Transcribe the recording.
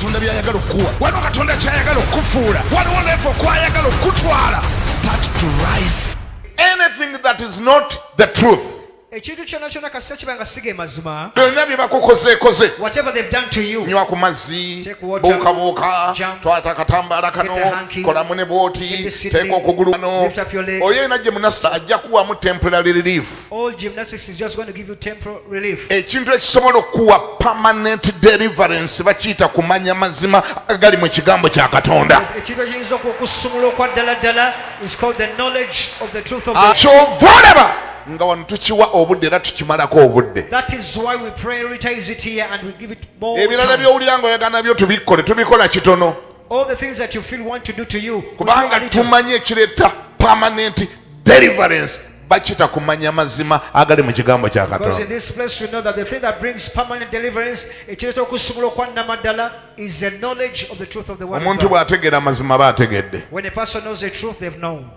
Katonda by'ayagala okukuwa, waliwo Katonda ky'ayagala okukufuula, waliwo level kw'ayagala okukutwala. Start to rise. Anything that is not the truth, Ekintu kyonna kyonna kasita kiba nga si ge mazima, byonna bye bakukozeekoze, whatever they've done to you, nywa ku mazzi, Take water, buukabuuka, jump, twata akatambaala kano, get a hanky, kolamu ne bwoti, get the seedling, teeka okugulu kano. Lift up your legs. Oyo yena gymnast ajja kuwamu temporary relief. All gymnastics is just going to give you temporary relief. Ekintu ekisobola okukuwa permanent deliverance bakiyita kumanya mazima agali mu kigambo kya Katonda. Ekintu ekiyinza okusumula okwa ddala ddala is called the knowledge of the truth of Ah, the kyova olaba nga wano tukiwa obudde era tukimalako obudde. That is why we prioritize it here and we give it more Ebirala time. by'owulira ng'oyagala nabyo tubikole, tubikola kitono, All the things that you feel want to do to you, we do a kubanga little. tumanyi ekireeta permanent deliverance bakiyita kumanya mazima agali mu kigambo kya Because in Katonda. this place we know that the thing that brings permanent deliverance, ekireeta okusumula okwa nnamaddala, is the knowledge of the truth of the word of Omuntu God. bw'ategeera amazima aba ategedde. When a person knows the truth, they've known.